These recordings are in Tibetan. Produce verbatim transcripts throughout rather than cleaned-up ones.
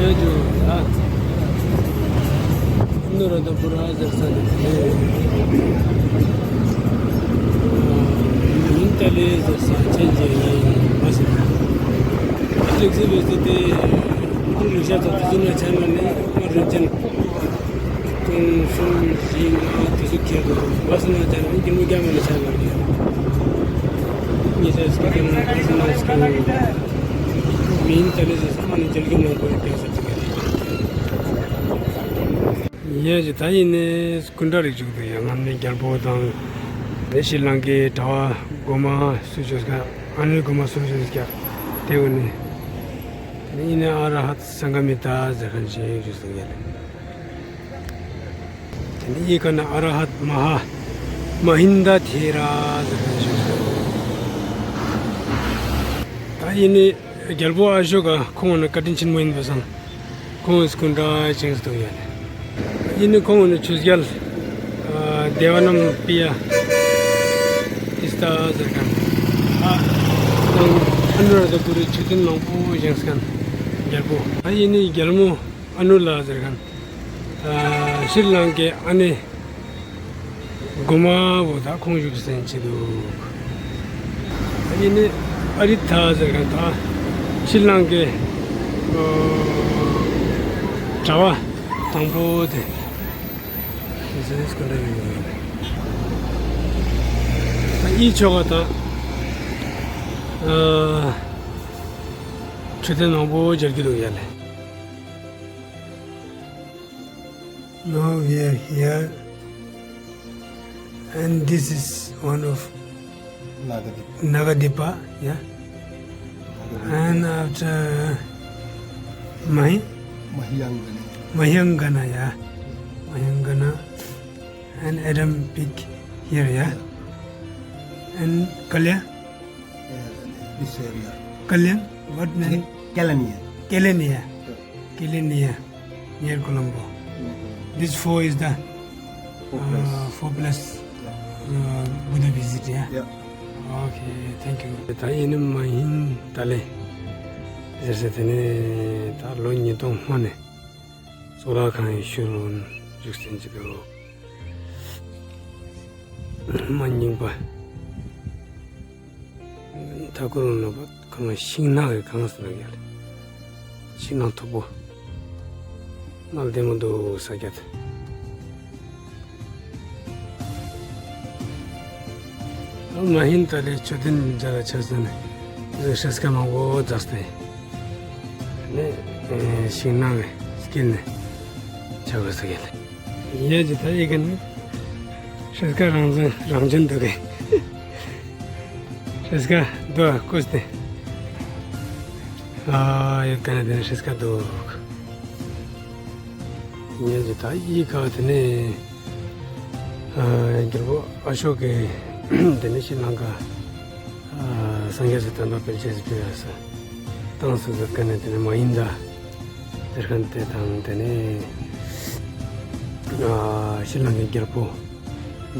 ཡ་ཇོ་ལ། ཨ་ནུ་ར་ད་པུ་ར་ཟེར་ས་རེད། མིན་ཏ་ལེ་ཟེར་ས་ཆེན་ཅན་ཡིན་མ་ཟེར། ཨ་ལེགས་ཟེར་བའི་ཟེར་ཏེ། ཀུན་རིག་ཤ་ཚ་དེ་ཚོ་ན་ཆ་ན་ནི་མ་རིན་ཅན། ཀུན་གསུམ་བཞི་ལྔ་དེ་ཚོ་ཁྱེར་དུ་བ་སི་ན་ཅན་ནི་རྒྱུ་མོ་རྒྱ་མ་ནི་ཆ་ན་ནི། ཉེ་ཆ་སྐད་དེ་ན་བ་སི་ན་སྐད་མིན་ཏ་ལེ་ཟེར་ས་མ་ནི་རྒྱལ་རྒྱུ་མང་པོ་རྒྱ་ས་ཡས་ཀྱི་ད་ཡིན་ནས་སྐུ་འདྲ་རིགས་བཅུག་ཏུ་ཡང་ང་ནི་རྒྱལ་པོ་དང་། ནི་ཤྲི་ལང་ཀའི་གྲྭ་པ་སྒོ་མ་སུ་བཅོས་ཀ། ཨ་ནི་སྒོ་མ་སུ་བཅོས་ཀ། དེ་བོ་ནི། ནི་ཡིན་ནས་ཨ་ར་ཧད་སང་ག་མི་ད་ཟེར་མཁན་ཞིག་བཅུག་ཏུ་ཡ་ལེ། དེ་ནི་ཡི་ག་ན་ཨ་ར་ཧད་མ་ཧ་མ་ཧིན་ད་ཐེ་ར་ཟེར་མཁན་ཞིག་བཅུག་ད་ཡིན་ནི། རྒྱལ་པོ་ཨ་ཤོ་ཀ་ཁོང་ནི་བཀའ་དྲིན་ཆེན་མོ་ཡིན་པ་སང་། ཁོང་སྐུ་འདྲ་ཅན་ཞིག་ཡོད། ཡིན་ནི་ཁོང་ནི་ཆོས་རྒྱལ་ཨ་དེ་བ་ནམ་པི་ཡ་ཏི་སྟ་ཟེར་མཁན། ཨ་དང་ཨ་ནུ་ར་ད་པུ་རི་མཆོད་རྟེན་མང་པོ་བཞེངས་མཁན་རྒྱལ་པོ། ཨ་ཡིན་ནི་རྒྱལ་མོ་ཨ་ནུ་ལ་ཟེར་མཁན། ཨ་ཤྲི་ལང་ཀའི་ཨ་ནེ། སྒོ་མ་བོ་ད་ཁོང་བཞུགས་སན་ཅི་འདུག་ཨ་ནི་ཨ་རི་ཐ་ཟེར་མཁན་ད་ཤྲི་ལང་ཀའི་གྲྭ་པ་དང་པོ་དེ་ཨི་ཆོ་ག་ད་མཆོད་རྟེན་མང་པོ་མཇལ་རྒྱུ་འདུག་ཡ་ལེ། Now we are here, and this is one of Nagadipa. Nagadipa, yeah. Nagadipa. And after Mahi? Mahiyangana. Mahiyangana, yeah. Mahiyangana. And Adam Peak here, yeah. And Kalya? Yeah, this area. Kalyan? What name? Ke-, Kelaniya. Kelaniya. Yeah. Kelaniya. Near Colombo. Near Colombo. This four is the four plus. Uh, four plus, yeah. Uh, Buddha visit, yeah? Yeah. Okay, thank you. ད་ཡིན་ནི་མ་ཧིན་ད་ལེ་ཟེར་ཟེར་དེ་ནས་ད་ལོ་ཉིས་སྟོང་སྔོན་ནས་གཙུག་ལག་ཁང་ཡི་ཤུལ་བཞུགས་ཟིན་གྱི་འདུག་མ་རྙིང་པ། ད་ཁོ་རང་ལ་ཁོ་རང་ཤིང་ནགས་ཀྱི་གངས་སུ་ལ་ཡར་ཤིང་ནགས་མཐུག་པོ། གནམ་ལྡེ་མོ་འདུག་ས་རྒྱ་དེ། མ་ཧིན་ད་ལེ་མཆོད་རྟེན་མཇལ་ལ་ཆ་ས་ནས་ཧྲེ་སྐ་མང་པོ་འཛགས་ཏེ། ནས་ཤིང་ནགས་ཀྱི་དཀྱིལ་ནས་ཆགས་པ་ས་རྒྱ་ལ། ཡ་ཇི་ད་ཡི་ག་ནི་ཧྲེ་སྐ་རང་བཙན་རང་བཙན་འདུག་གི། ཧྲེ་སྐ་འདུག་ཨ་ཀུས་ཏེ། ཨ་ཡོད་ག་ནི་དེ་ནི་ཧྲེ་སྐ་འདུག་ཡ་ཇི་ད་ཡི་ག་དེ་ནི་ཨ་རྒྱལ་པོ་ཨ་ཤོ་ཀའི་དེ་ནི་ཤྲི་ལང་ཀ་ཨ་སངས་རྒྱས་སུ་དམ་པ་སྤེལ་ཆེད་སུ་སྤེལ་ཡ་ས་ཏང་སུ་ཟེར་ག་ནི་དེ་ནི་མ་ཡིན་ད། དེར་ཁན་དེ་དང་དེ་ནས་ཨ་ཤྲི་ལང་ཀའི་རྒྱལ་པོ་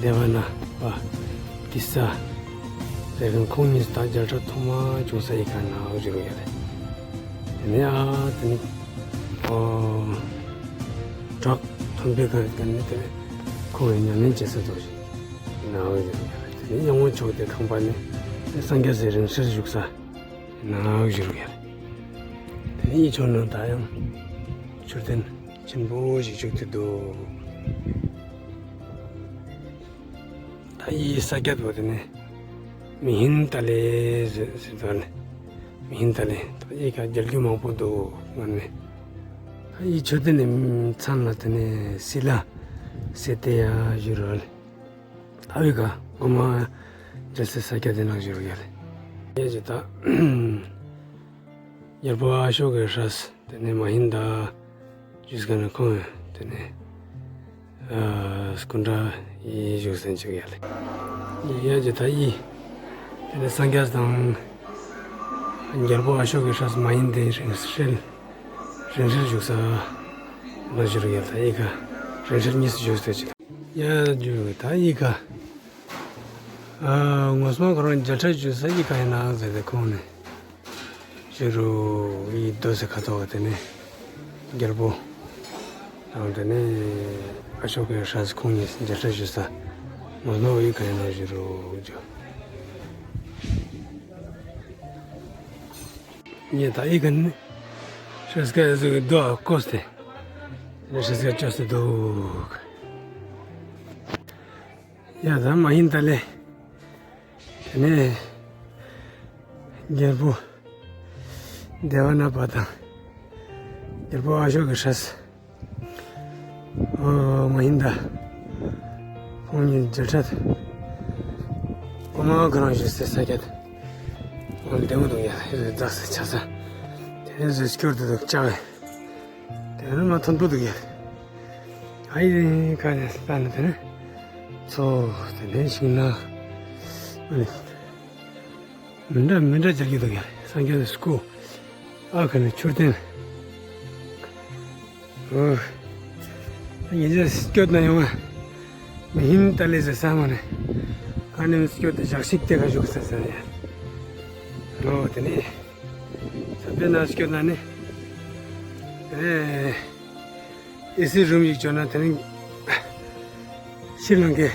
དེ་བ་ན་པ་ཏི་ས་དེར་ཁན་ཁོང་གཉིས་ད་མཇལ་འཕྲད་ཐོག་མ་བྱུང་ས་ཡི་ག་ན་འོ་ཞུ་རུ་ཡ་རེད། དེ་ནས་ཨ་དེ་ནས་ཨོ་བྲག་མཐོན་པོའི་སྒང་དེ་ནས་དེ་ནས་ཁོང་ཡང་ཉམས་ལེན་བྱེད་ས་འདུག་ཞིག་ན་འོ་ཞུ་རུ་ཡ་རེད། དེ་ནས་གཡང་མོ་ཕྱོགས་དེ་ཁང་པ་ནས་སངས་རྒྱས་སི་རིང་བསྲེལ་བཞུགས་ས། ནང་བཞུགས་ཡོད། དེ་ནས་ཕྱོགས་ནང་ད་ཡང་མཆོད་རྟེན་ཆེན་པོ་ཞིག་བཞུགས་ཏེ་འདུག་ད་ཡི་ས་རྒྱ་བོ་དེ་ནས་མི་ཧིན་ཏ་ལེ་ཟེར་ཟེར་དོ་ནས་མི་ཧིན་ཏ་ལེ་ད་ཡི་ག་རྒྱལ་རྒྱུ་མང་པོ་འདུག་ང་ནས་ད་ཡི་མཆོད་རྟེན་ནས་མཚན་ལ་དེ་ནས་སི་ལ་སེ་ཏེ་ཡ་ཞུ་རོལ། ཨ་བི་ཀ་གོ་མ་རྒྱལ་སྲས་ས་སྐྱ་དེ་ནང་བཞུགས་ཡོད་རེད། ཡེ་ཇི་ད་རྒྱལ་པོ་ཨ་ཤོ་ཀའི་སྲས་དེ་ནས་མ་ཧིན་ད་བཞུགས་ཀ་ནས་ཁོང་དེ་ནས་སྐུ་འདྲ་ཡི་བཞུགས་སེན་བཅུག་ཡ་ལེ། ཡེ་ཇི་ད་ཡི་དེ་ནས་སངས་རྒྱས་དང་རྒྱལ་པོ་ཨ་ཤོ་ཀའི་སྲས་མ་ཧིན་དའི་རིང་བསྲེལ། རིང་བསྲེལ་བཞུགས་ས་ལ་བཞུགས་ཡོད་ལ་ཡི་ག་རིང་བསྲེལ་གཉིས་སུ་བཞུགས་ས་ཅིག་ཡ་བཞུགས་ད་ཡི་ག་ཨ་ངོ་སོ་ཁོ་རང་མཇལ་འཕྲད་བྱུང་ས་ཡི་ག་ཡིན་ན་ཟེར་ཏེ་ཁོང་ནས་བཞུགས་རུ་ཡི་རྡོ་སེ་ཁ་ཐོག་དེ་ནས་ རྒྱལ་པོ་དང་དེ་ནས་ཨ་ཤོ་ཀའི་སྲས་ཁོང་གཉིས་མཇལ་འཕྲད་ཞུ་ས་ངོ་ནོ་ཡི་ག་ཡ་ན་བཞུ་རུ་འཇུ། ངས་ད་ཨི་ག་ནི་སྲས་ཀ་ཟུག་གི་རྡོ་བཀོད་དེ་སྲས་ཀ་བཅོས་སུ་འདུག། ཡ་ད་མ་ཡིན་ད་ལེ། དེ་ནས་རྒྱལ་པོ་དེ་བ་ན་པ་དང་རྒྱལ་པོ་ཨ་ཤོ་ཀའི་སྲས། ཨོ་མ་ཡིན་ད། ཁོང་གཉིས་མཇལ་འཕྲད། ཨོ་མ་ག་རང་ཞིག་སེ་ས་ཀྱད། ཨོ་ལྡེ་མོ་འདུག་ཡ་ཧེ་རེ་རྫ་སེ་ཆ་ས། དེ་ནས་ཟེར་སྐྱོར་དུ་འདུག་ཅག་གི། དེ་ནས་མ་ཐོན་པོ་འདུག་ཡ། ཨ་ཡི་ཁ་ནས་ལྟ་ན་དེ་ནས་ཚོ་དེ་ནས་ཤིང་ནགས། ཨ་ནི། མི་འདྲ་མི་འདྲ་རྒྱག་གི་འདུག་ཡ། སངས་རྒྱས་སི་སྐུ། ཨ་ཁ་ནས་མཆོད་རྟེན། ཨོ། ཉིན་རེ་སྐྱོད་ན་ཡོང་ང་། མི་ཧིན་ཏ་ལི་ཟེར་ས་མ་ནས། ཨ་ནེ་མི་སྐྱོད་དེ་ཞག་ཞིག་དེ་ག་བཞུགས་ས་ཟེར་ཡ། ཨོ་དེ་ནས། ས་པའི་ན་སྐྱོད་ན་ནི། ཨེ། ཨེ་སི་རུམ་ཞིག་བྱོན་ན་དེ་ནི་ཤྲི་ལང་ཀའི་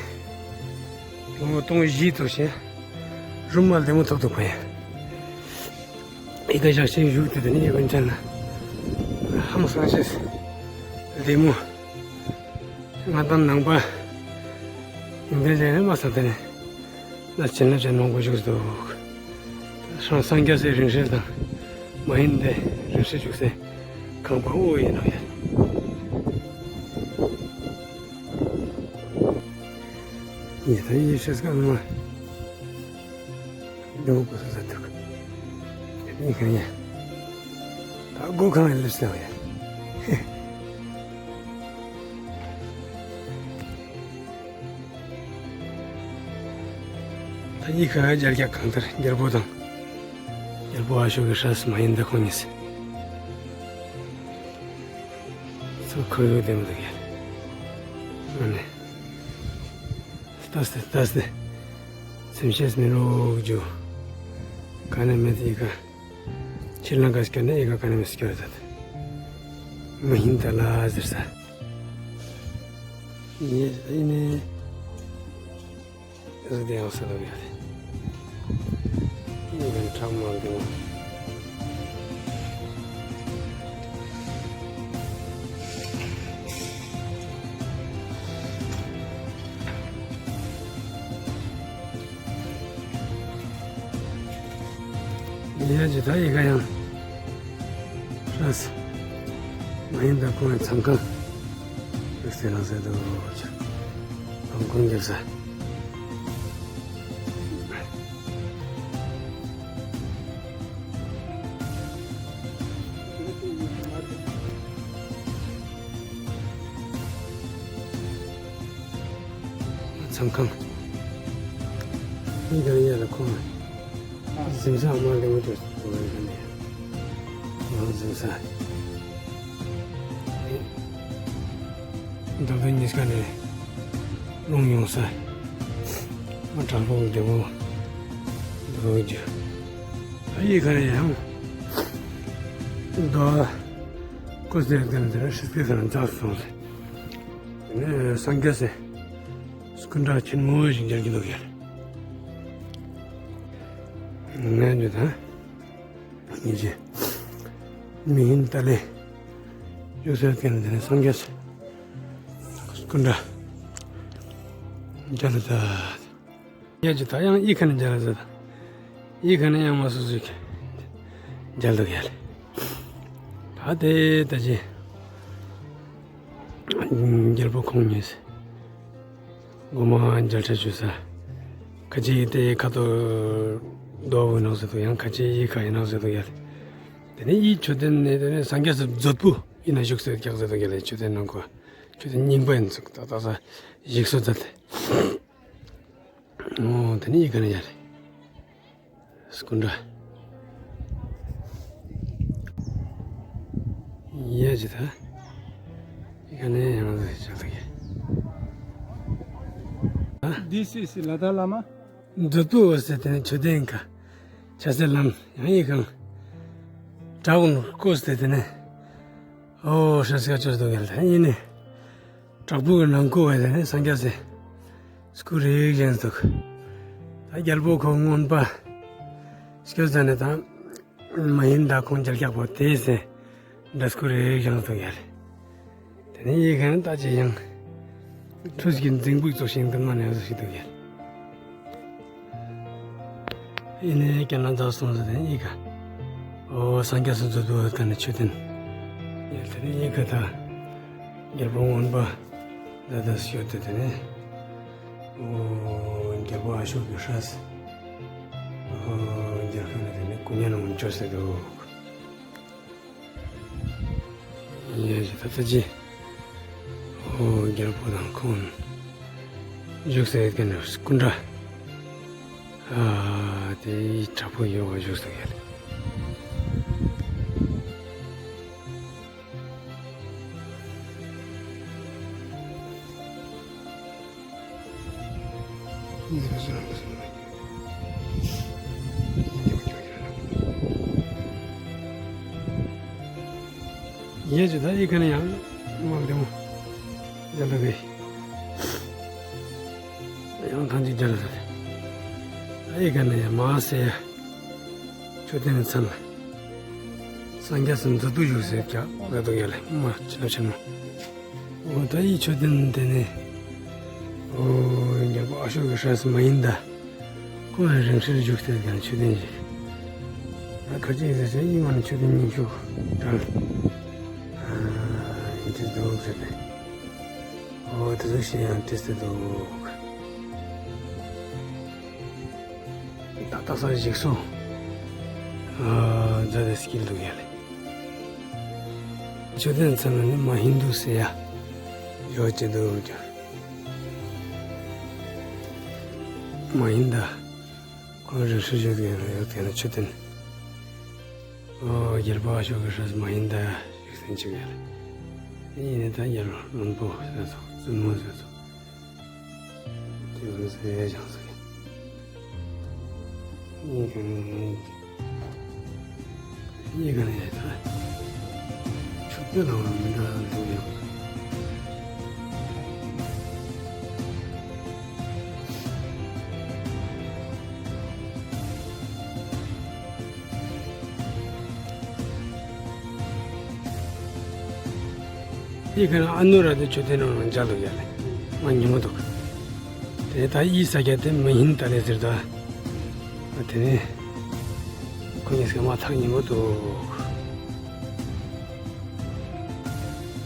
ལོ་ངོ་སྟོང་བཞི་ཐུབ་ཤིང་རུམ་མ་ལྡེ་མོ་ཐོབ་ཐུབ་པ་ཡིན། ཨི་ཀ་ཞག་ཤིང་བཞུགས་དེ་དེ་ནི་ཡོན་ཅན་ལ་ཧམ་སང་ཤེས་ལྡེ་མོ་ང་དང་ནང་པ་ཡིན་པའི་ལས་ནི་མ་ས་དེ་ནི། ན་བྱིན་རླབས་ཅན་མང་པོ་བཞུགས་འདུག། སང་སངས་རྒྱས་སའི་རིང་བསྲེལ་དང་མ་ཡིན་ཏེ་རིང་བསྲེལ་བཞུགས་སའི་ཁང་པ་དབུ་ཡིན་ནོ་ཡ། ཡི་ད་ཡི་ཤེས་ཀ་མ་འདུག་པ་ས་ས་འདུག་ཡི་ཁང་ཡ། ད་སྒོ་ཁང་ཡ་ལེབ་སེ་ཡ། ད་གཉིས་ཀ་རྒྱ་རྒྱ་གང་ལྟར་རྒྱལ་པོ་དང་། རྒྱལ་པོ་ཨ་ཤོ་ཀའི་སྲས་མ་ཡིན་ད་ཁོང་གཉིས། ཚུར་ཁོར་ཡུག་ལྡན་པ་འདུག་ཡ། ཨ་ནི། ལྟ་སྟེ་ལྟ་སྟེ། སེམས་ཤེས་མི་རུག་རྒྱུ། ག་ནས་མེད་ཡི་ག་ཕྱིར་ལང་ཀ་སྐྱོད་ནས་ཡི་ག་ག་ནས་མི་སྐྱོད་ད། མི་ཡིན་ད་ལ་ཟེར་ས། ཡེ་ཡེ་ནས་རི་དེ་ཡང་ས་ལ་བས་ཡེ་ག་ཁྲག་མང་གི་ནོ། ཡ་ཇི་ད་ཡི་ག་ཡང་ཧྲ་སི་མ་ཡིན་ད་ཁོང་ཚང་ཁང་རིག་སེ་ལང་སེ་དུ་ཆ་ཁང་ཁོང་རྒྱབ་ས། ཚང་ཁང་། ཡིན་ཀྱང་ཡ་ལ་ཁོང་གཟིམ་ས་མ་ལེ་མོ་ཅོ་ང་གཟིམ་ས། འདབ་ལྡན་གཉིས་ཀ་ནས་རླུང་ཡོང་ས། མ་དྲག་པོ་བདེ་མོ་འགྲོ་རྒྱུ། ཨ་ཡི་ག་རེ་ཡང་། རྡོ་ཀོ་ཟེར་དེ་འདིར་ཧྲི་སྐད་ཟེར་འཛག་སོང་ཟེར། དེ་ནས་སངས་རྒྱས་སེ་སྐུ་འདྲ་ཆེན་མོ་ཞིག་མཇལ་གྱི་འདུག་ཡ། ངས་འདི་དང་། ཉིན་བྱེད། མི་ཡིན་ཏ་ལེ། གཡུག་སའི་སྟེང་ལ་དེ་ནས་སངས་རྒྱས་སྐུ་འདྲ་མཇལ་ལ་ད། ཡ་ཇི་ད་ཡང་ཨི་ཁ་ནས་མཇལ་ལ་ཟེར་ད། ཨི་ཁ་ནས་ཡང་མ་སུ་སུ་ཁ་མཇལ་འདུག་ཡ་ལེ། ད་དེ་ད་ཅི་རྒྱལ་པོ་ཁོང་ཉིད་སྒོ་མ་མཇལ་འཕྲད་ཞུ་ས། ཁ་ཅིག་དེ་ཁ་ཐོ་རྡོ་བོ་ནང་ཟེར་འདུག་ཡང་ཁ་ཅིག་ཨི་ཁ་ཡི་ནང་ཟེར་འདུག་ཡ་ལེ། དེ་ནས་ཨི་མཆོད་རྟེན་ནས་དེ་ནས་སངས་རྒྱས་སི་མཛོད་ཕུག་ཨི་ན་བཞུགས་སེ་རྒྱག་ཟེར་འདུག་ཡ་ལེ། མཆོད་རྟེན་ནང་ཁོ་མཆོད་རྟེན་རྙིང་པ་ཡིན་ཚུགས་ད་ད་ས་ཞིག་གསོ་མཛད་དེ། ཨོ་དེ་ནས་ཨི་ཁ་ནས་ཡ་ལེ། སྐུ་འདྲ། ཡ་ཇི་ད། ཡ་ནས་ཡང་ལ་ཆགས་ལ་ཡ། This is Lada Lama. མཛོད་ཕུག་འོ་ཟེར་དེ་ནས་མཆོད་རྟེན་ཁ། ཆ་སེ་ལམ་ཡང་ཡི་གང་། དྲག་གོང་བཀོད་ཟེར་དེ་ནས། ཨོ་ཧྲ་སི་ཀ་ཅོས་འདུག་ཡལ་ད་ཡིན་ནི། བྲག་ཕུག་གི་ནང་ཁུལ་བས་ནི་སངས་རྒྱས་སི་སྐུ་རིགས་བཞེངས་འདུག་ད་རྒྱལ་པོ་ཁོ་རྔོན་པ་སྐྱོད་ཟ་ནི་དང་མ་ཡིན་ད་ཁོང་རྒྱལ་སྐྱག་པོ་དེ་སེ་འདྲ་སྐུ་རིགས་བཞེངས་འདུག་ཡལ། དེ་ནས་ཡི་གེ་ནི་ད་ཅི་ཡང་ཁྲུས་ཀྱི་རྫིང་བུ་བཙུགས་ཤིང་དུ་མ་ནས་བཟོ་ཞིག་འདུག་ཡལ། ཡིན་ནའི་རྒྱ་ནག་ཚོ་སོང་ཟེར་ཏེ་ཡི་ག་ཨོ་སངས་རྒྱས་སུ་མཛད་འདུག་ད་ནི་མཆོད་རྟེན། ཡལ་དེ་ནི་ཡི་ག་ད་རྒྱལ་པོ་རྔོན་པ་ད་ད་ཤོད་དེ་དེ་ནི་ཨོ་རྒྱལ་པོ་ཨ་ཤོ་གི་ཧྲ་སི་ཨོ་རྒྱལ་ཁབ་ནི་དེ་ནི་སྐུ་ཉ་ནང་འབྱོར་ཟེར་འདུག་ཡ་ཞེ་ད་ལྟ་ཅི། ཨོ་རྒྱལ་པོ་དང་ཁོང་བཞུགས་སའི་ཀ་ནས་སྐུ་འདྲ། ཨ་དེ་དྲག་པོ་ཡོད་པ་བཞུགས་སུ་ཡོད། ཡེ་ཇུ་ད་ཨི་ཁ་ནི་ཡང་མ་བདེ་མོ་ཡ་ལ་གི་ཡང་ཐང་ཅིག་རྒྱ་ལ་ད་ཨི་ཁ་ནི་ཡང་མ་སེ་ཡ་ཆོས་ཐེན་ཚན་ལ། སངས་རྒྱས་སུ་མཛད་དུ་བཞུགས་ཟེར་ཀྱང་དགའ་སྡུག་ཡ་ལེ་མ་ཕྱི་ལོ་ཕྱི་ནོ། འོ་ད་ཡི་མཆོད་རྟེན་དེ་ནི། འོ་རྒྱལ་པོ་ཨ་ཤོ་གི་སྲས་སུ་མ་ཡིན་ད། ཁོང་རིང་བསྲེལ་བཞུགས་ཟེར་ཀྱང་མཆོད་རྟེན་ཞིག་ད་ཁ་ཅིག་ཟེར་ཟེར་ཡིན་མ་ནི་མཆོད་རྟེན་ཉིན་ཞུ་དྲང་། ཨ་ཡིན་དེ་འདུག་ཟེར་ནས། འོ་དེ་ཚོ་ཞིག་ཡང་བྲིས་ཏེ་འདུག་ད་ལྟ་ས་ཞིག་སོང་། ཨ་རྫ་དེ་སྐྱིལ་འདུག་ཡ་ལེ། མཆོད་རྟེན་ཚང་མ་ནི་མ་ཧིན་དུ་ཟེར་ཡ་ཡོད་ཅེ་འདུག་ཀྱང་། མ་ཧིན་ད་ཁོང་རིགས་སུ་བཞུགས་ཡོད་ན་ཡོད་དེ་ན་མཆོད་རྟེན། ཨོ་རྒྱལ་པོ་ཨ་ཤོ་གི་སྲས་མ་ཧིན་ད་བཞུགས་སེམས་ཅིག་ཡ་ལེ། དེ་ཡིན་ནི་ད་རྒྱལ་བློན་པོ་ཟེར་ཚོ་བཙུན་མོ་ཟེར་ཚོ། དེ་རུ་ཟེར་ཡ་ཅང་ཟེར། ཡིན་ག་ནས་ཡིན་ག་ནས་ད་ཆུ་དེ་ལ་མི་འདྲ་འདུག་ཡོད། ཡི་ག་ནས་ཨ་ནུ་ར་དེ་ཆུ་དེ་ནང་ལ་འཇག་འདུག་ཡ་ལེ། ང་ཉིན་མོ་འདུག་དེ་ད་ཡི་ས་རྒྱ་དེ་མི་ཡིན་ད་ལེ་ཟེར་ད། དེ་ནས་ཁོ་གཉིས་ཀྱི་མ་ཐག་ཉིན་མོ་འདུག